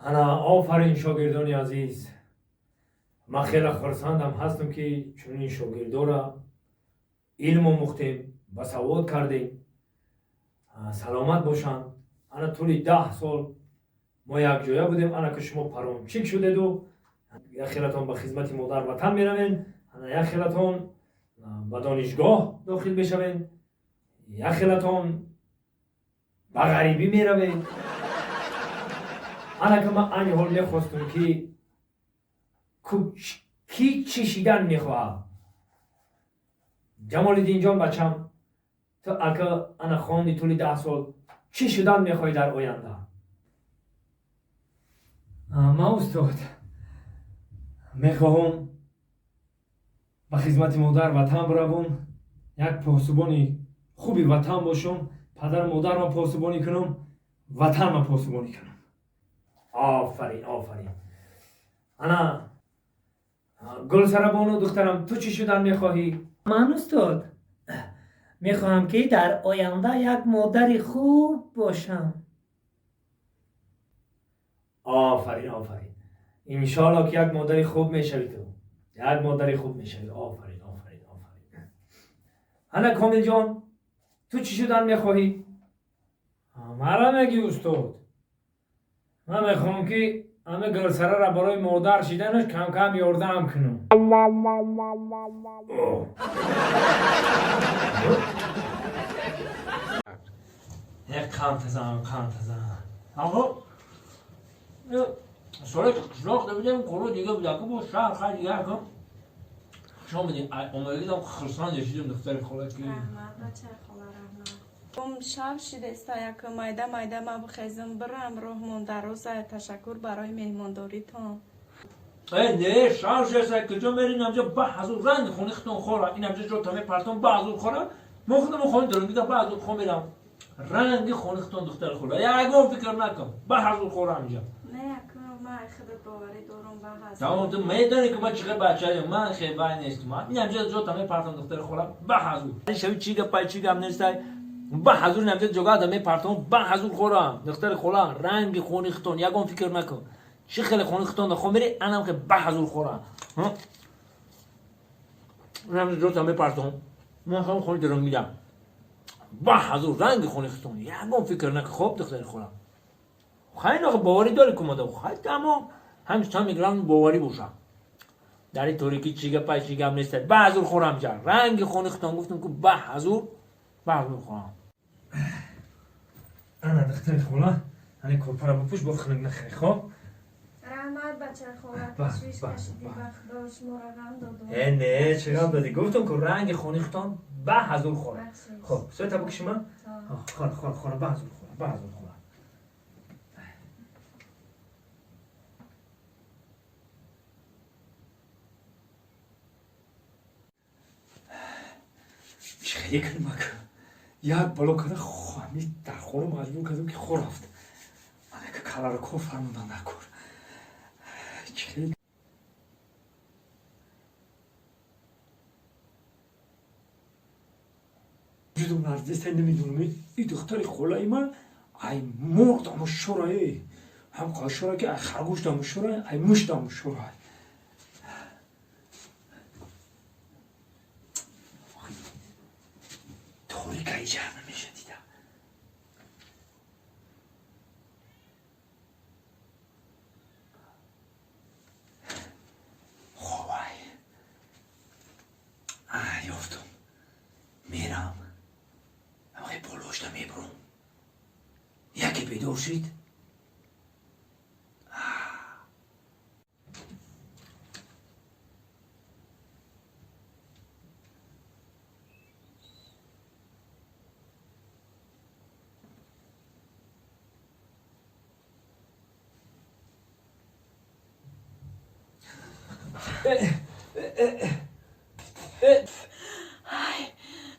Ана, офарин, шогирдони азиз. Ман хеле хурсандам ҳастам, ки чунин шогирдора илм омӯхтем, басавод кардем. Саломат бошанд. Ана, тӯли 10 сол мо якҷоя будем. Ана ки шумо парончик шудеду як хелатон ба хизмати модар ватан меравен, ана як хелатон ба донишгоҳ дохил мешавен, як хелатон ба ғарибӣ меравед. Ана ки ман айни ҳол мехостум, ки кӣ чӣ шидан мехоҳад. Ҷамолиддинҷон, бачам, ту ака ана хонди, тӯли 10 сол чӣ шудан мехоҳӣ дар оянда? Ман, устод, мехоҳам ба хизмати модар ватан биравам, як посубони хуби ватан бошам, падару модарро посубонӣ кунам, ватанро посубонӣ кунам. Офарин, офарин. Ана, Гулсарабону, духтарам, ту чӣ шудан мехоҳӣ? Ман, устод, мехоҳам, ки дар оянда як модари хуб бошам. Офарин, офарин. Иншоалло, ки як модари хуб мешавӣ, ту як модари хуб мешавӣ. Офарин, офарин, офарин. Ана, Комилҷон, ту чӣ шудан мехоҳӣ? Мара мегӣ, устод? Ман мехоҳам, ки ҳами Гулсарара барои модар шиданаш камкам ёрдам кунам. Як қантазан, қантазан. Аҳо, соли қишлоқ дабидем, қуру дига будаку, бо шаҳр хай дига кун. Хуш омадем, омадагидам хурсанд шидем, духтари хола, ки Раҳмат, бачаи хола, раҳмат. Шав шидеста, як майда майда ма бихезам, бирам, роҳ мондароза. Ташаккур барои меҳмондоритон. Э, не, шав шеса, куҷо мерин? Амҷа ба ҳазур ранги хони хитон хора, ин амҷа ҷо таме партон, ба ҳазур хора. Мо худамон хони дорем, ба ҳазур хо мерам. Ранги хони хитон, духтари хола, ягон фикр накун, ба ҳазур хора амҷа. Не, як ма худат боварӣ дорам, ба ҳазур. Тамом, ту медонӣ, ки ман чӣ хел бачаем, ман хелбай нестам. Ин амҷа ҷо таме партон, духтари хола, ба ҳазур шави. Чӣ гапай, чӣ гап нестай, ба ҳазур ин амҷа ҷога мепартон, ба ҳазур хора. Духтари хола, ранги хони хитон, ягон фикр накун. Чӣ хеле хони хитон хо мери, анам хе ба ҳазур хора. Ин амҷа ҷо таме партон, ман хам хони дорам мидам, ба ҳазур ранги хони хитон, ягон фикр накун. Хоб, духтари хола, хайно боварӣ дорӣ кумада, хай, тамом. Ҳамин самый главный боварӣ боша. Дар ин торикӣ чӣ гапай, чӣ гап нестай, ба ҳазур хорам ҷа ранги хони хитон. Гуфтам ку, ба ҳазур, ба ҳазур хорам. Ана, духтари хола, ани корпара бипӯш, бо хунук нахӯри, хоб? Раҳмат, бачаи хола. Ташвиш кашидӣ, ба худо, шуморо ғам додум. Э, не, чӣ ғам додӣ? Гуфтам ку, ранги хони хитон ба ҳазур хора. Хоб, соята бикушима. Хора, хора, хора, ба ҳазур хора, ба ҳазур хора. Чӣ хеле кунам ака? Як бало карда, ҳами дар хона маҷбур кардам, ки хо рафт. Анака каларо кор фармудан дар кор. Чӣ хеле ҷудо нарзеста, намедонам. И духтари холаи ман ай мурғ дамушора, ҳам қошора, ки ай харгӯш дамушора, ай муш дамушора. Торика иҷар намеша дида. Хобай, ёфтум, мерам, ҳамахе болошта мебурам, яке бедор шид.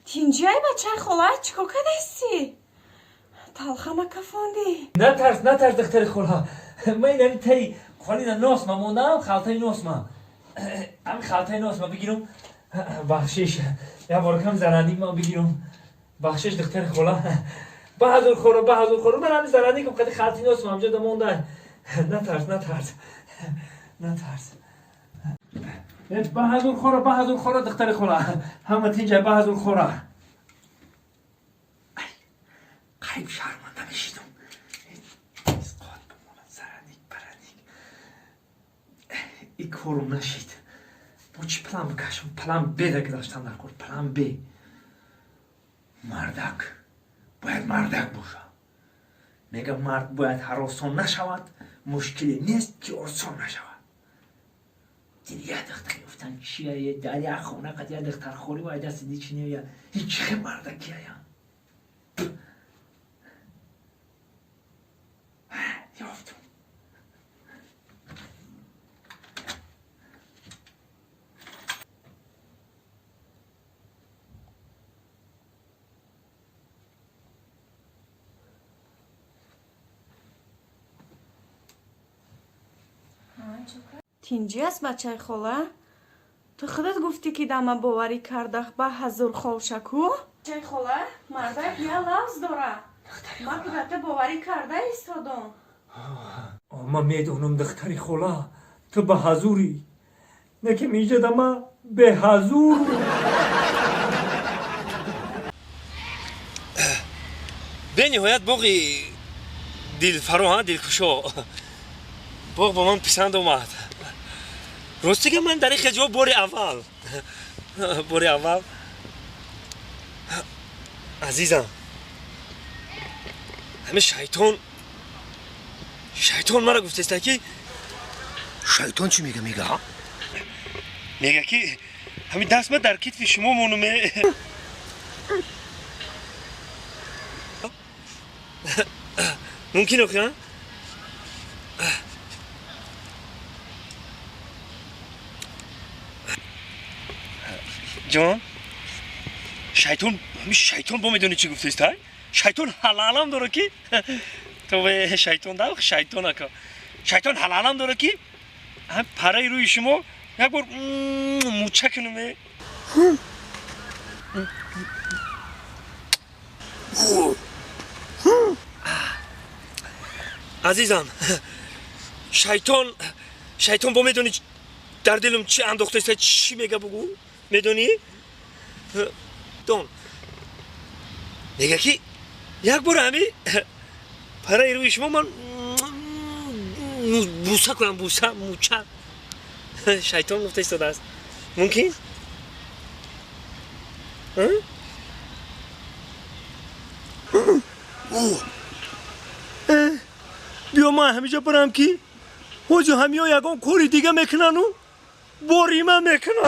Тинҷиай, бачаи хола, чӣ кор кардасти? Талхама кафондӣ. Натарс, натарс, духтари хола. Ман инами таи холина носма мондам, халтаи носма, ҳами халтаи носма бигирам. Бахшиш, як бор кам зарандик ман бигирам. Бахшиш, духтари хола, ба ҳазур хора, ба ҳазур хора. Ман ҳами зарандикам қади халтаи носма ҳамҷода монда. Натарс, натарс, натарс. Ба ҳазур хора, ба ҳазур хора, духтари хола, ҳама тинҷа, ба ҳазур хора. Қайб шарманда мешидум. Исқот бимонад, сараник параник. И корум нашид. Бо чӣ план бикашам? План Б да гузаштан дар кор, план Б. Мардак бояд мардак боша. Мега, мард бояд ҳаросон нашавад, мушкиле нест ки осон нашавад. Диди, як духтар ёфтан чия, дар як хона қад як духтар холӣ ва даст ди чи нея. Ҳеҷ хе мардакия. Ёфтум. Тинҷӣ аст, бачаи хола? Ту худат гуфтӣ, ки дама боварӣ кардах, ба ҳазур холшаку. Бачаи хола, мардак я лавз дора. Ман ки ба ту боварӣ карда истодом. Ман медонам, духтари хола, ту ба ҳазурӣ, не ки миҷада ма беҳазур. Бениҳоят боғи дилфаро, дилкушо. Боғ ба ман писанд омад. Ростига, ман дар ин хел ҷо бори аввал. Азизам, ҳамин шайтон мара гуфтеста, ки Шайтон чӣ мега? Мега, ки ҳамин даст ма дар китфи шумо монуме. Мумкин охи? Ҷон, шайтон, ҳамин шайтон бо медони чӣ гуфтеста? Шайтон ҳалалам дора, ки то шайтон да шайтон ака, шайтон ҳалалам дора, ки параи рӯи шумо як бор муча кунуме. Азизам, шайтон бо медони дар дилам чӣ андохтеста, чӣ мега, бугӯ, медонӣ? Дон мега, ки як бор ҳами параи рӯи шумо ман буса кунам, буса, муча. Шайтон гуфта истодааст, мумкин? Биё, ман ҳамиҷа барам, ки ҳозир ҳамиё ягон кори дига мекунану борима мекунам.